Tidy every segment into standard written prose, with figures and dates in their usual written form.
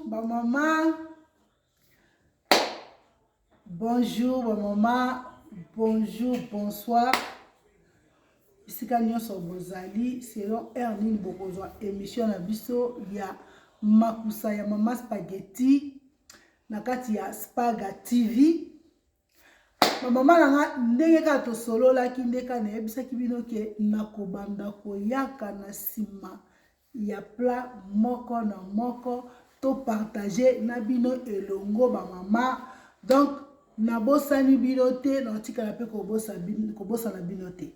Ba mama. Bonjour ba mama. Bonjour, bonsoir. Bisika nyonso bozali selon heure nini bokozwa émission na biso ya makusa ya mama spaghetti na kati ya Spaga TV. Bamama na nga, ndenge kaka tosololaki, nde kaka nayebisaki bino ke nakobanda koyaka na nsima ya plat moko na moko to partage na bino elongo bamama. Donc nabosani bino te, nakotikala mpe kobosana bino te,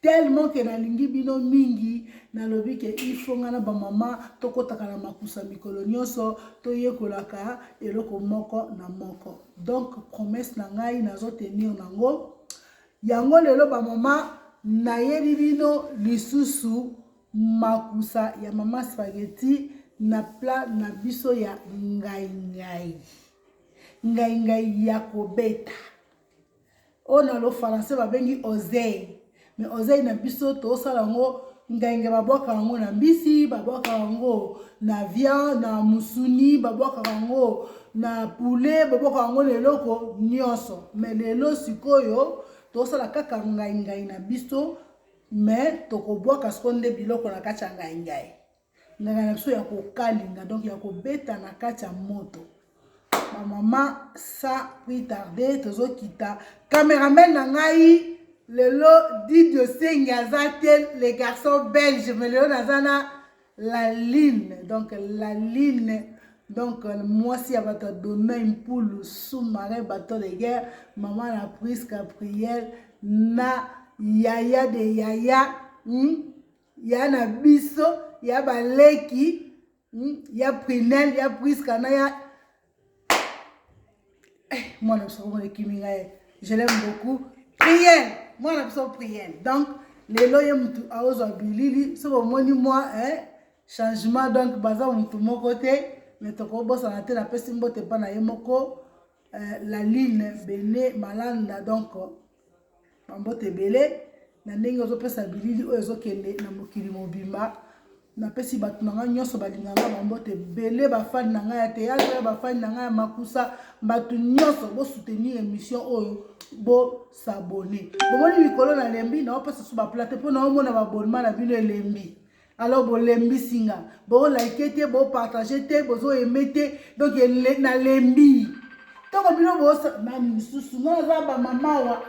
tellement ke nalingi bino mingi. Nalobi ke il faut nga na bamama tokɔtaka na makusa mikolo nyonso, toyekolaka eloko moko na moko. Donc promesse na ngai, nazotenir nango yango. Lelo bamama, nayebi bino lisusu makusa ya mama spaghetti na plat na biso ya ngai ngai ngai ngai ya kobeta, oyo na lo français babengi oseille. Mais oseille na biso, tosala yango ngai ngai. Babwaka yango na mbisi, babwaka yango na viande, na musuni, babwakaka yango na poulet, babwaka yango na eloko nyonso. Mais lelo sikoyo tosala kaka ngai ngai na biso, mais tokobwaka sikoyo nde biloko na kati ya ngai ngai ngai na biso ya kokalinga, donc ya kobeta na kati ya moto. Bamama, sans plus tarder, tozokita. Cameraman na ngai lelo, Didio Sengi aza te, le garçon belge, mais lelo naza na la Line. Donc la Line, donc mwasi ya bato ya Domaine Mpulu, sous-marin, bateau de guerre, mama na Priska Priel na yaya de yaya, Ya na biso ya baleki, Ya Prinel, ya Priska na ya mwana biso komona ekimi ngai. Je l'aime beaucoup, Priel, mwana biso Priel. Donc lelo ye mutu aozwa bilili. So bomoni mwa changement, donc baza mutu moko te, mais tokobosana te. Napesi mbote mpa na ye moko, la Line Bene Malanda. Donc bambote ebele na ndenge ozopesa bilili oyo ezokende na mokili mobimba. Napesi bato na ngai nyonso balinganga bambote ebele, bafani na ngai ya théâtre, bafani na ngai ya makusa, bato nyonso bosoutenir émission oyo, bos'abonner. Bomoni mikolo nalembi, naopesa so baplate mpo naomona baabonnement na bino elembi. Alors bolembisi nga, bolike te, bopartage te, bozoaimer te. Donc nalembi. Ntango bino nani lisusu, nga naza bamama wa.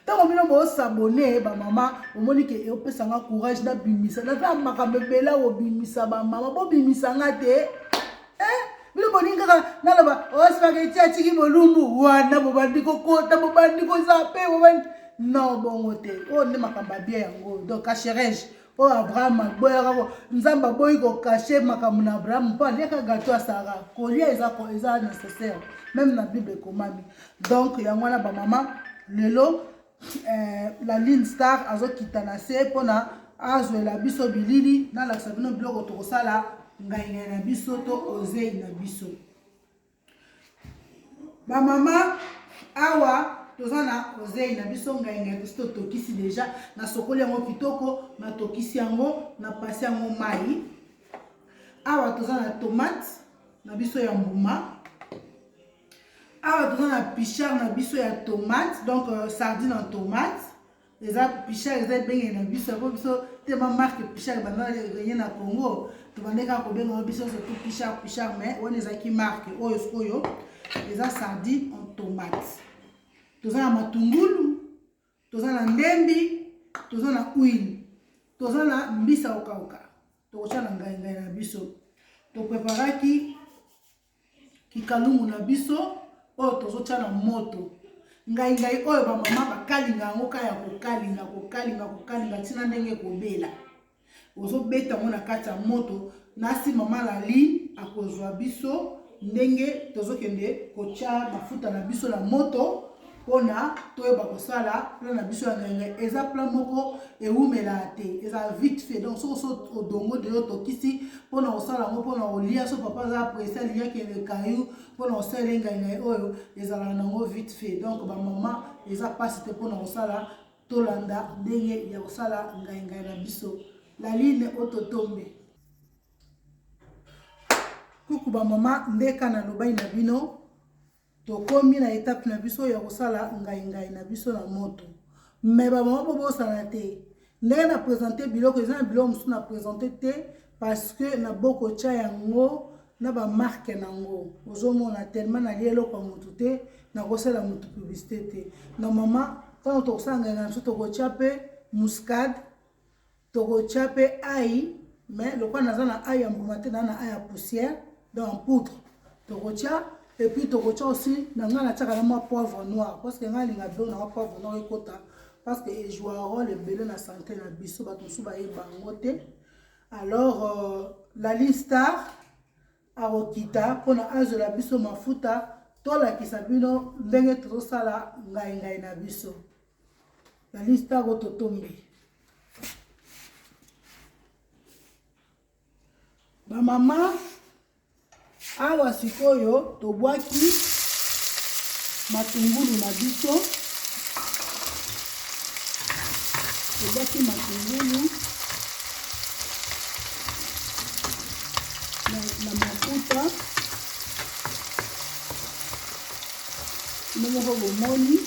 Ntango bino bos'abonner, bamama, omoni ke eopesanga courage nabimisa. Naza makambo ebele obimisa. Bamama, bobimisa nga te. Bino bolingi kaka naloba o spaghetti atiki bolumbu wana, bobandi kokota, bobandi kozape, bobandi. Non, bongo te. Oyo nde makambo abie yango. Donc cacherage oyo Abraham aboyaka, Nzambe aboyi kocacher makambo na Abraham mpo aliaka gâteau ya Sara. Kolia eza nécessaire, même na Bible ekomami. Donc yango wana bamama, lelo la Line Star azokita na se mpona azwela biso bilili, nalakisa bino biloko tokosala ngai ngai na biso to oseille na biso. Bamama, awa toza na oseille na biso ngai ngai. Tosi totokisi déjà, nasokoli yango kitoko, natokisi yango, napasi yango mai. Awa toza na tomate na biso ya mbuma. Awa toza na pichard na biso ya tomate, donc sardine en tomate. Eza pichard, eza ebengeli na biso yango. Biso te ma marque Pichard ebanda régner na Congo, tobande kaka kobenga biso surtout Pichard, Pichard, mais wana ezalaki marque. Oyo sikoyo eza sardine en tomate. Toza na matungulu, toza na ndembi, toza na huile, toza na mbisa okauka tokotya na ngai ngai na biso. Topreparaki kikalungu na biso oyo tozotya na moto. Ngai ngai oyo, bamama, bakalinga yango kaka ya kokalinga, kokalinga, kokalinga ntina ndenge ekobela. Ozobeta yango na kati ya moto. Nasi mama Lali akozwa biso ndenge tozokende kotya mafuta na biso na moto mpona toyeba kosala plat na biso ya ngai ngai. Eza plat moko ewumelaka te, eza vite fait. Donc soki so odongo deyo otokisi mpona kosala yango, mpona kolia, so papa aza pressé, alingi akende kayu, mpona kosala ye ngai ngai oyo, ezalaka nango vite fait. Donc bamama, eza mpasi te mpona kosala. Tolanda ndenge ya kosala ngai ngai na biso. Laline Ototombe. Coucou. Coucou ba mama ndeka na lobai na bino tokomi na etape na biso ya kosala ngai ngai na biso na moto me ba mama bobosana te ndenge na presente biloko eza na biloko mosusu na presente te parce que na bokotya yango na bamarke na yango ozomona tellement nalia eloko ya motu te nakosala motu publicité te na mama ntango tokosala ngai na biso tokotya mpe muscade Tokotia pe ail mais lokola naza na ail ya mbuma te na na ail ya poussière donc en poudre tokotia et puis tokotia aussi na ngai natiaka na mwa poivre noir parce que ngai alinga biloko na nga poivre noir ekota parce que ejoua role ebele na santé na biso bato mosusu bayeba yango te alors euh, la star akokita mpona azwela biso mafuta tolakisa bino ndenge tozosala ngaingai na biso la lista kototombe bamama awa sikoyo tobwaki matungulu na biso tobwaki matungulu na, na mafuta bino moko bomoni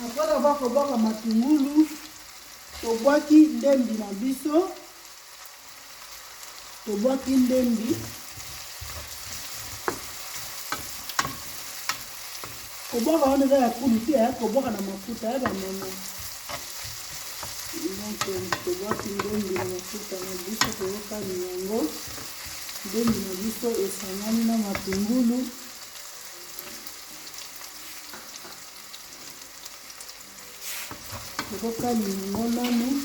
Après avoir kobwaka matungulu, tobwaki ndembi na biso, tobwaki ndembi kobwaka wana eza ya kulu te ya kobwaka na mafuta ya bamama donc tobwaki ndembi na mafuta na biso toyokani yango ndembi na biso esangani na matungulu Tokokalinga yango nanu.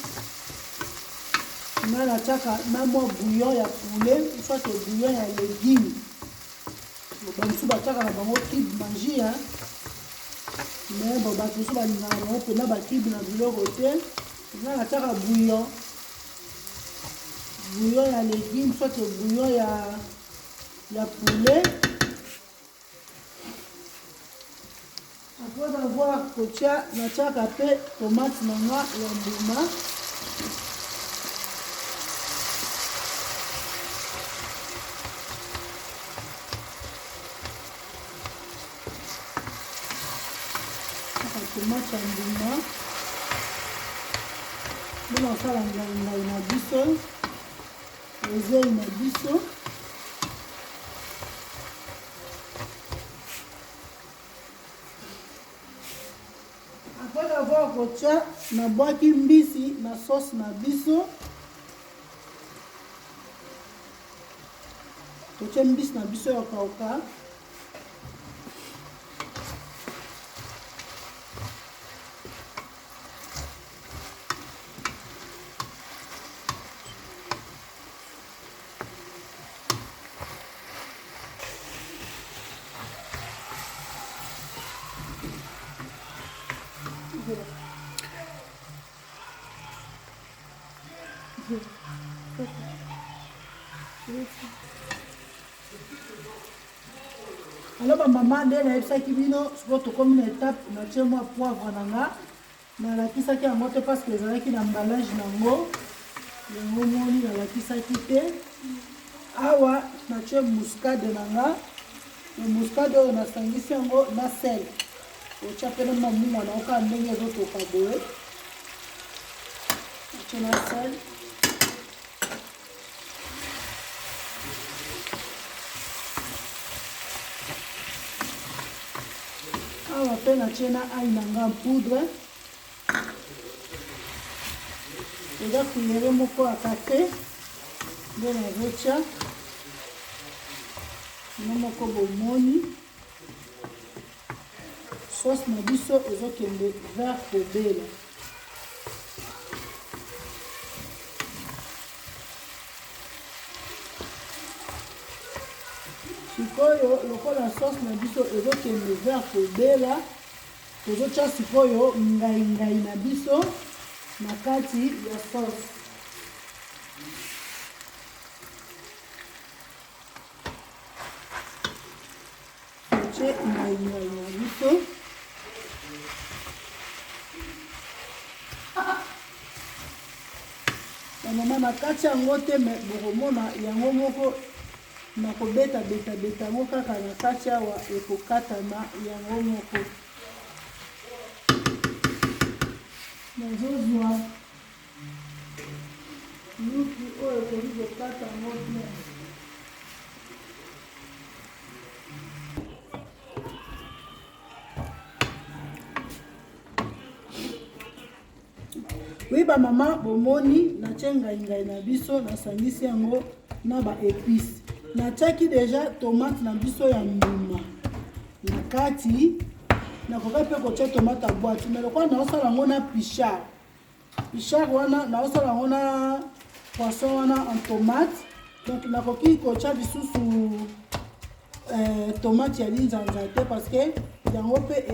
Nga natiaka na mwa bouillon ya poulet soit bouillon ya legume. Ba mosusu batiaka na bango cube magie hein. Mais bon bato mosusu balingaka bango mpena ba cube na biloko te. Nga natiaka bouillon. Bouillon ya legume soit bouillon ya ya poulet. Après avoir kotia natiaka mpe tomate na nga ya mbuma tomate ya mbuma mpona kosala ngai ngai na biso ozei na biso Après avoir kotia nabwaki mbisi na sauce na biso totie mbisi na biso ya kauka alo bamama nde nayebisaki bino sikoyo tokomi na etape natie mwa poivre na nga Nalakisaki yango te parce que ezalaki na emballage na yango yango moni nalakisaki te awa natie muscade na nga na muscade oyo nasangisi yango na sel otya mpe na mamungwa na okaa ndenge ezotoka boye otye na sel awa mpe natie na ai na nga poudre eza kuyere moko ya kafe nde nazotya bino moko bomoni sauce na biso ezokende vers kobela Sikoyo lokola sauce na biso ezokende vers kobela, tozotya sikoyo ngai ngai na biso na kati ya sauce. Totie ngai ngai na biso. Bamama na kati yango te me bokomona yango moko na kobeta beta beta yango kaka na kati awa ekokatana yango moko. Nazozwa luki oyo ekoki kokata yango bien. Oui ba mama bomoni natie ngai ngai na biso nasangisi yango na ba epices natiaki deja tomate na biso ya mbuma na kati nakoki mpe kotia tomate ya boite mais lokola naosala yango na pichard pichard wana naosala yango na poisson wana en tomate donc nakoki kotia lisusu eh, tomate ya linzanza te parce que yango mpe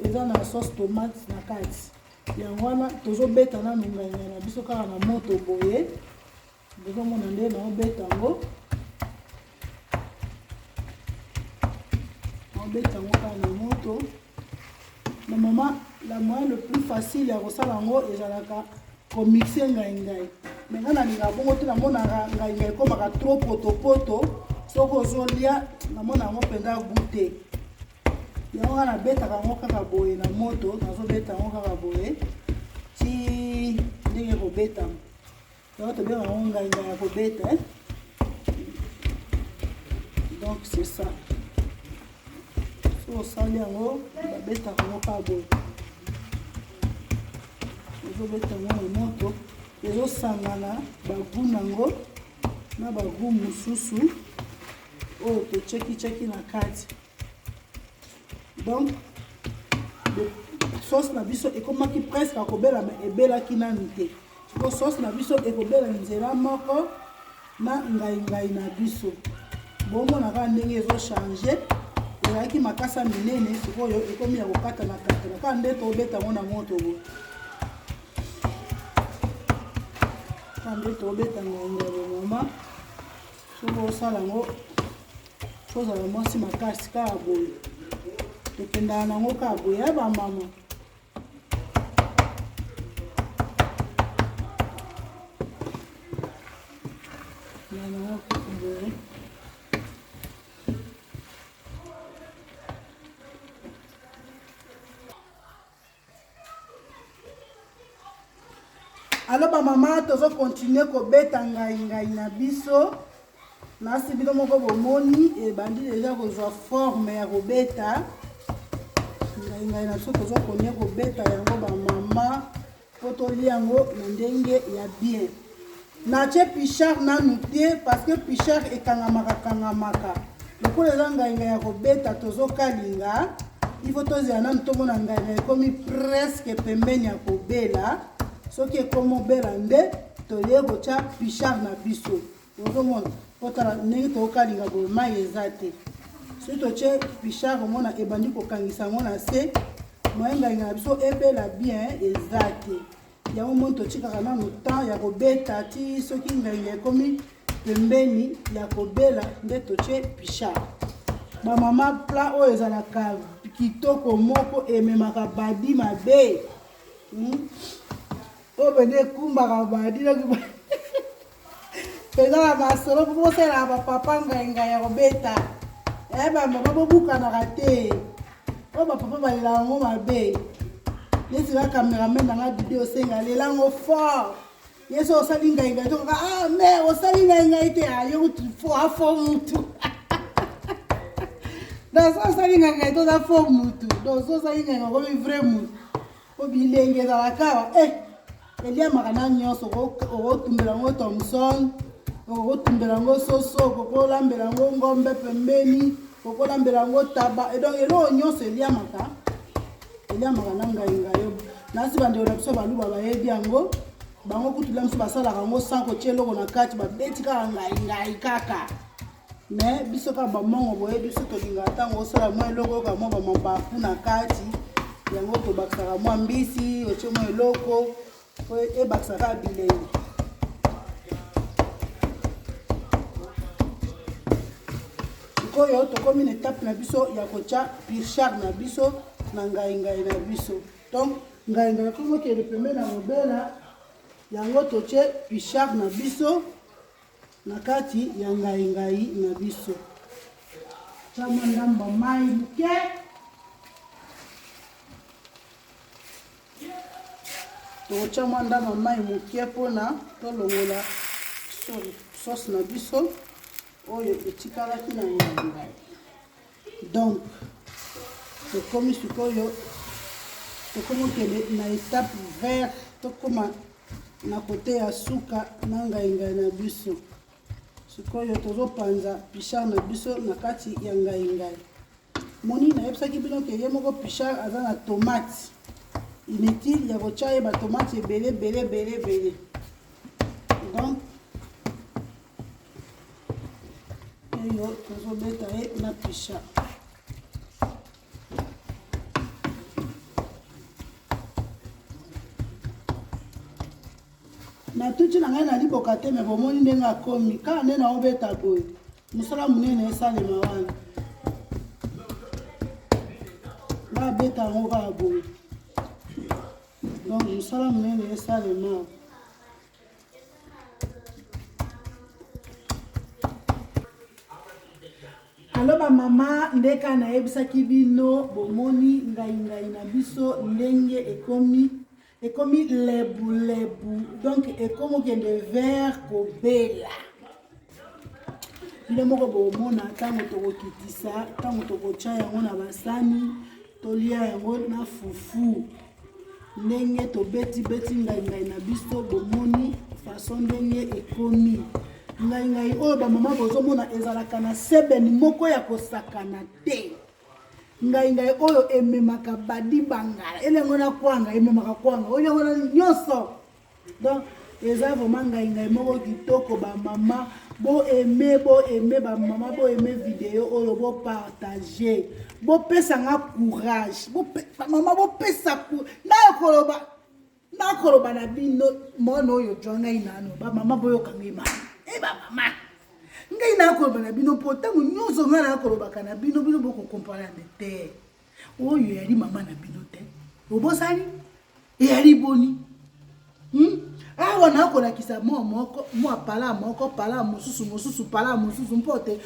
eza na sauce tomate na kati Yango wana tozobeta nanu ngaingai na biso kaka na moto boye, bozomona nde naobeta yango, naobeta yango kaka na moto. Na mama, la moyen le plus facile ya kosala yango ezalaka komixe ngaingai. Me ngai nalingaka bongo te, namonaka ngaingai ekomaka trop potopoto, soki ozolia namona yango mpenza goût te. Yango nga nabetaka yango kaka boye na moto, nazobeta yango kaka boye ti ndenge ekobetama. Yango tobengaka yango ngai ngai ya kobeta. Eh? Donc c'est ça. Soki osali yango, babetaka yango kaka boye. Ozobeta yango na moto, ezosangana bagu nango na bagu mosusu oyo totiaki-tiaki na kati. Donc sauce na biso ekomaki presque akobela me ebelaki nanu te. Siko sauce na biso ekobela nzela moko na ngaingai na biso. Bomona kaka ndenge ezochange, ezalaki makasa minene, sikoyo ekomi ya kokatana katana kaka nde tobeta yango na moto boye, kaka nde tobeta ngaingai bomama. Soki osala yango ozala mwasi makasi kaka boye, tokendaka nango kaka boye ya bamama. Nango kaka boye. Alo ba mama, tozo continuer kobeta ngai ngai na biso. Nasi bino moko bomoni ebandi deja kozwa forme ya kobeta ngai ngai na biso. Tozo continuer kobeta yango ba mama mpo tolia yango na ndenge ya bien. Natie pichard nanu te parce que pichard ekangamaka kangamaka lokola eza ngai ngai ya kobeta, tozokalinga. Il faut tozela nanu tomona ngai ngai ekomi presque pembeni ya kobela. Soki ekomi obela nde toye kotya pichard na biso. Ozomona otala ndenge tokokalinga boye, mai eza te. Soki totie pichard, omona ebandi kokangisa yango na se, moye ngai ngai na biso ebela bien eza te. Yango moni totikaka nanu temps ya kobeta ti soki ngai ekomi pembeni ya kobela nde totie pichard. Bamama, plat oyo ezalaka kitoko moko, ememaka badi mabe, Oyo pene ekumbaka badi mpenza na masolo mpo bosalelaka bapapa ngai ngai ya kobeta. Bamama bobukanaka te, oyo bapapa balelaka yango mabe. Neti nga cameraman na nga Didi osenga alela yango fort. Ye so osali ngai ngai tokoka, ah mais osali ngai ngai te, ah yo kutu fo afo mutu. Donc so osali ngai ngai toza fo mutu, donc so osali ngai ngai okomi vrai mutu. Po bilenge ezalaka awa eliamaka na nyonso, okotumbela yango thomson, okotumbela yango soso, okokolambela yango ngombe pembeni, okolambela yango taba. Et donc eloko nyonso eliamaka, eliamaka na ngai ngai. Nasi bandeko na biso baluba bayebi yango, bango kutu la biso basalaka yango sans kotia eloko na kati, babeti kaka ngai ngai kaka. Mais biso kaka bamongo boye, biso tolingaka ntango osala mwa eloko oyoka mwa bamapapu na kati, yango tobakisaka mwa mbisi, otie mwa eloko po ebakisaka bilengi. Sikoyo tokomi na etape na biso ya kotya pichard na biso na ngai ngai na biso. Donc ngai ngai komokende pembeni na kobela. Yango totie pichard na biso na kati ya ngaingai na biso. Tya mwa ndambo ya mai moke. Tokotya mwa ndambo ya mai moke mpona tolongola sauce na biso oyo etikalaki na ngaingai. Donc tokomi sikoyo, tokomi okende na etape vert, tokoma na kote ya suka na ngaingai na biso. Sikoyo tozopanza pichard na biso na kati ya ngaingai. Moni nayebisaki bino ke ye moko pichard aza na tomate, inutile ya kotya ye batomate ebele ebele ebele ebele. Donc oyo tozobeta ye na pisha. Natuti na ngai na liboka te, me bomoni ndenge akomi kaka nde naobeta boye, mosala monene esalema wana nga abeta yango kaka boye, donc mosala monene esalema. Alo ba mama, nde kaka nayebisaki bino, bomoni ngai ngai na biso ndenge ekomi, ekomi lebu lebu, donc ekomi okende vers kobela. Bino moko bomona ntango tokokitisa, ntango tokotya yango na basani, tolia yango na fufu. Ndenge tobeti beti ngai ngai na biso, bomoni façon ndenge ekomi. Ngai ngai oyo ba mama bozomona ezalaka na sebene moko ya kosakana te. Ngai ngai oyo ememaka badi bangala, elengo na kwanga, ememaka kwanga, oyo yango na nyonso. Donc eza vraiment ngai ngai moko kitoko ba mama, bo aimer, bo aimer ba mama, bo aimer video oyo, bo partager, bo pesa nga courage, bo ba mama bo pesa na koloba, na koloba na bino mwana oyo jwa ngai nano, ba mama boyoka ngai mama, eh ba mama ngai na koloba na bino po ntango nyonso ngai na kolobaka na bino, bino boko comprendre te. Oyo eyali mama na bino te, obosani? Eyali boni? Awa nakolakisa mwa moko, mwa pala moko, pala mosusu, mosusu, pala mosusu, mpo te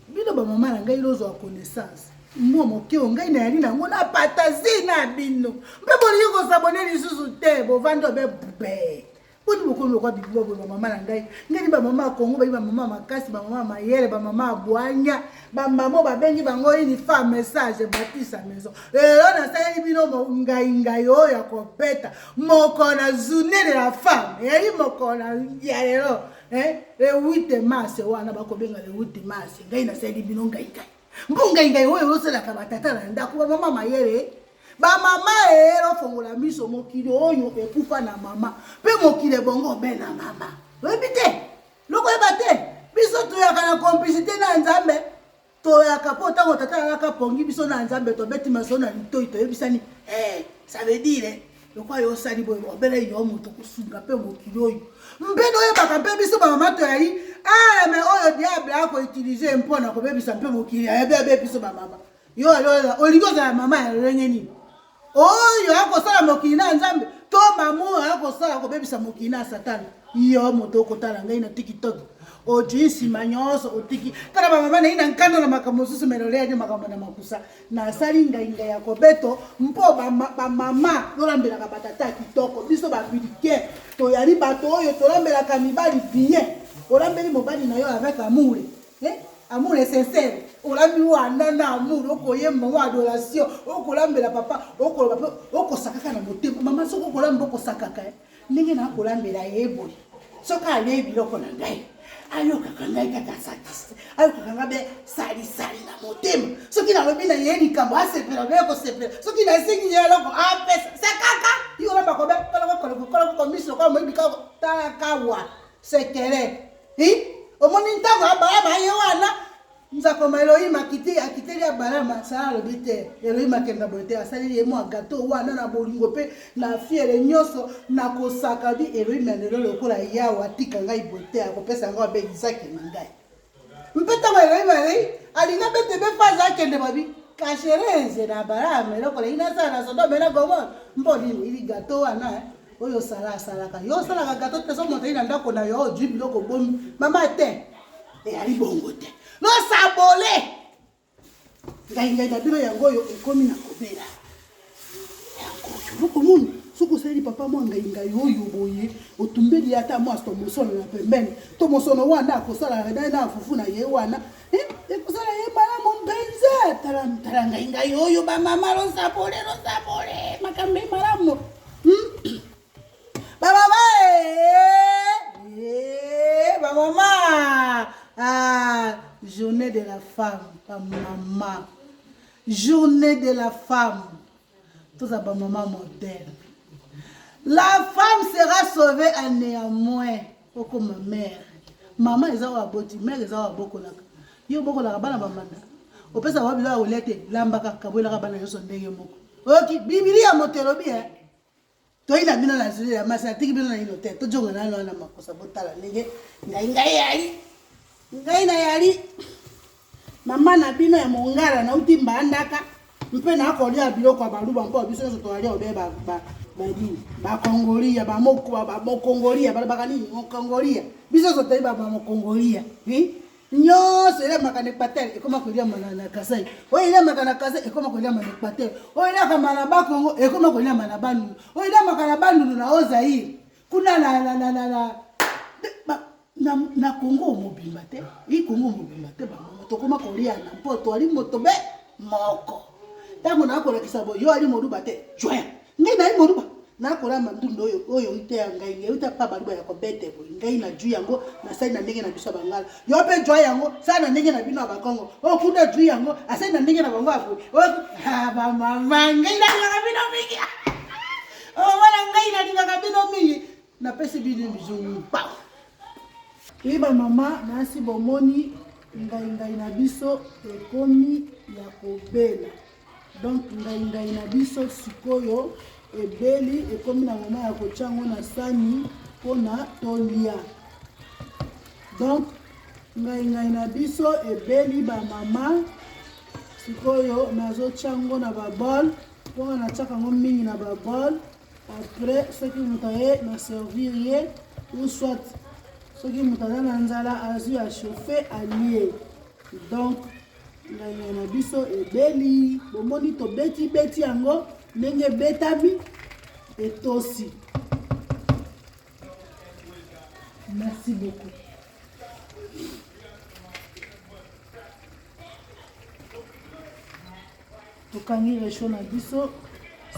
bino ba mama na ngai lozwa connaissance mwa moke oyo ngai nayali nango na patazi na bino, mpe bolingi kosabone lisusu te, bovandi obe bube boni bokomi lokwa bibuba boye. Bamama na ngai, ngai ni bamama ya Kongo bayi bamama makasi, bamama mayele, bamama ya bwanya, bamama babengi bango ini fa message bâti sa maison. Lelo nasaleli bino ngai ngai oyo ya kobeta moko na journée de la femme, eyali moko na ya lelo, le 8 mars, wana bakobenga le 8 mars. Ngai nasaleli bino ngai ngai mpo ngai ngai oyo osalaka batata na ndako, bamama mayele, bamama eyelo fongola miso, mokili oyo ekufa na mama mpe mokili ebongo obe na mama. Oyebi te, loko oyeba te, biso toyaka na complicité na Nzambe, toyaka mpo ntango tata alaka pongi biso na Nzambe, tobeti maso na litoi, toyebisani, ça veut dire lokwa yo osali boye, obele yo moto kosunga mpe mokili oyo mpe toyebaka mpe biso bamama toyali arme oyo diable akoutilize mpo na kobebisa mpe mokili, ayebi abe biso bamama. Yo olingi ozala mama ya lolenge nini? Oyo akosala mokili na Nzambe to mama oyo akosala kobebisa mokili na Satana? Yo moto okotala ngai na TikTok, ojui nsima nyonso otiki tala bamama na ye na nkanda na makambo mosusu, meloleyaki makambo na makusa. Nasali ngai ngai ya kobeto mpo bamama tolambelaka batata ya kitoko. Biso baafricain toyali bato oyo tolambelaka mibali bien. Olambeli mobali na yo avec amour, amour est sincère, olambi wana na amour, okoyemba mwa adoration, okolambela papa, okoloba mpe okosakaka na motema. Mama, soki okolamba okosakaka ndenge nakolambela ye boye, soki alei biloko na ngai ayokaka ngai kaka satisfait, ayokaka ngai be salisali na motema. Soki nalobi na ye likambo asepela, be kosepela. Soki nasengi ye eloko apesa, sekaka yo olamba kobe koloko miso lokola moyibi kaka talaka wa sekele. Omoni ntango Abrahama aye wana nzakoma Elohim akiti, akiteli Abrahama, Sara alobi te Elohim akenda boye te, asaleli ye mwa gato wana na bolingo mpe na fiele nyonso na kosaka bi Elohim ya lelo lokola Yawe atika ngai boye te, akopesa ngai abe Isaki na ngai. Mpe ntango Elohim alei alinga bete be faze akende babi kashereze na Abrahama eloko nalingi nasala na Sodome na Gomore mpo nini ili gato wana? Oyo osala asalaka. Yo osalaka gato te, soki moto ayi na ndako na yo ozwi biloko obomi. Mama te, eyali bongo te. Nosabole ngai ngai na bino yango oyo ekomi na kobela yango oyo bokomona soki osaleli papa mwa ngai ngai oyo boye otumbeli ye ata mwa tomosono na pembeni tomosono wana akosala na na fufu na ye wana eh, ekosala ye malamu mpenza tala tala ngai ngai oyo bamama losabole losabole makambo ye malamu hmm? bamama eh, eh, bamama ah, journée de la femme bamama journée de la femme toza bamama modèle la femme sera sauvée à néanmoins okoma mère mama eza oyo aboti mère eza oyo abokolaka yo obokolaka bana bamanda opesaka bango biloko ya kolia te lambaka kabwelaka bana nyonso ndenge moko oyoki bibilia moto elobi e toyi na bino na zulu ya masi natiki bino naino te tojonga nano wana makosa botala ndenge ngai ngai yali ngai na yali mama na bino ya mongala nauti mbandaka mpe nakolia biloko ya baluba mpo biso nyonso toalia obe banini bakongolia bamokongolia balobaka nini mokongolia biso nyonso toyebi bamokongolia nyonso eliamaka na equateur ekoma koliama na kasai oyo eliamaka na kasai ekoma koliama na equateur oyo eliakama na bakongo ekoma koliama na bandundu oyo eliamaka na bandundu na o zaire kuna na, na, na, na, na, na, na kongo mobimba te i kongo mobimba te bamama tokoma koliana mpo toali moto be moko ntango nakolakisa boye yo ali moluba te join ngai nayi moluba nakolamba ndunda oyo oyo ute ya ngai ngai uta pa baluba ya kobete boye ngai na jui yango nasali na ndenge na biso ya bangala yo mpe jwa yango sala na ndenge na bino ya bakongo oyo kuna jui yango asali na ndenge na bango ya boye bamama ngai nalingaka bino mingi omona ngai nalingaka bino mingi napesi bino bizu pa oyi bamama nasi bomoni ngai ngai na biso ekomi ya kobela Donc ngai ngai na biso sikoyo ebeli ekomi na moment ya kotia yango na sani mpona tolia. Donc ngai ngai na biso ebeli ba mama sikoyo nazotia yango na ba bol mpo natiaka yango mingi na ba bol après soki moto aye na servir ye ou soit soki moto aza na nzala azwi achauffe alie donc Nganga na biso ebeli, bomoni tobeti beti yango ndenge ebetami etosi. Merci beaucoup. Tokangi rechaud na biso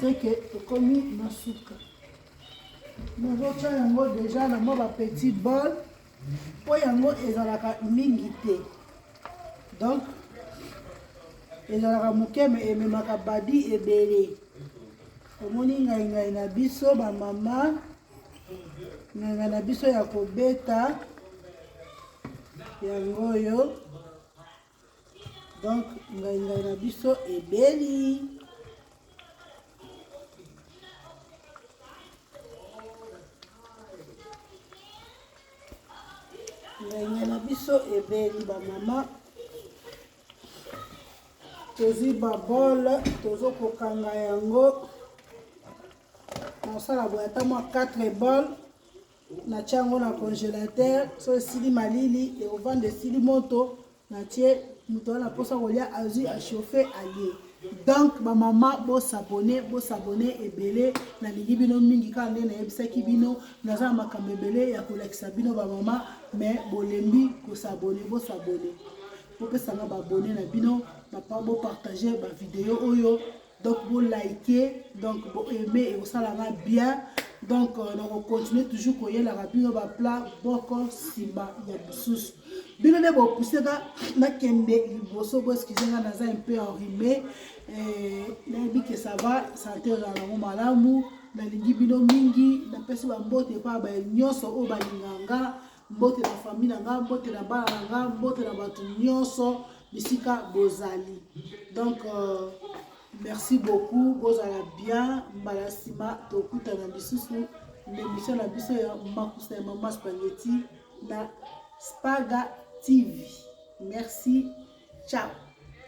seke tokomi na suka. Nazotya yango deja na mwa ba petit bol mpo yango ezalaka mingi te donc ezalaka moke me ememaka badi ebele omoni ngai ngai na biso bamama ngai ngai na biso ya kobeta yango oyo donc ngai ngai na biso ebeli Ndenge na biso ebeli ba mama tozwi babole tozo kokanga yango nakosala boye ata mwa 4 bol natia yango na congélateur so esili malili ekovanda esili moto Natie moto wana mposa kolia azwi achauffe alie. Donc ba mama bo s'abonner, bo s'abonner ebele. Nalingi bino mingi kaka nde nayebisaki bino naza na makambo ebele ya kolakisa bino ba mama mais bolembi ko s'abonner, bo s'abonner. Bopesa nga ba abonner na bino, ba bo partager ba video oyo donc bo liker donc bo aimer ekosala nga bien donc euh, nako continuer toujours koyelaka bino ba plat boko nsima ya mosusu bino nde bopuse nga nakende liboso bo excuse nga naza un peu enrhumé eh, nayebi ke ça va sante ozala nango malamu nalingi bino mingi napesi bambote epai baye nyonso oyo balinga nga mbote na famille na nga mbote na bana na nga mbote na bato nyonso bisika bozali donc euh, merci beaucoup bozala bien mbala nsima tokutana lisusu na émission na biso ya makusa ya mama spaghetti na spaga tv merci ciao.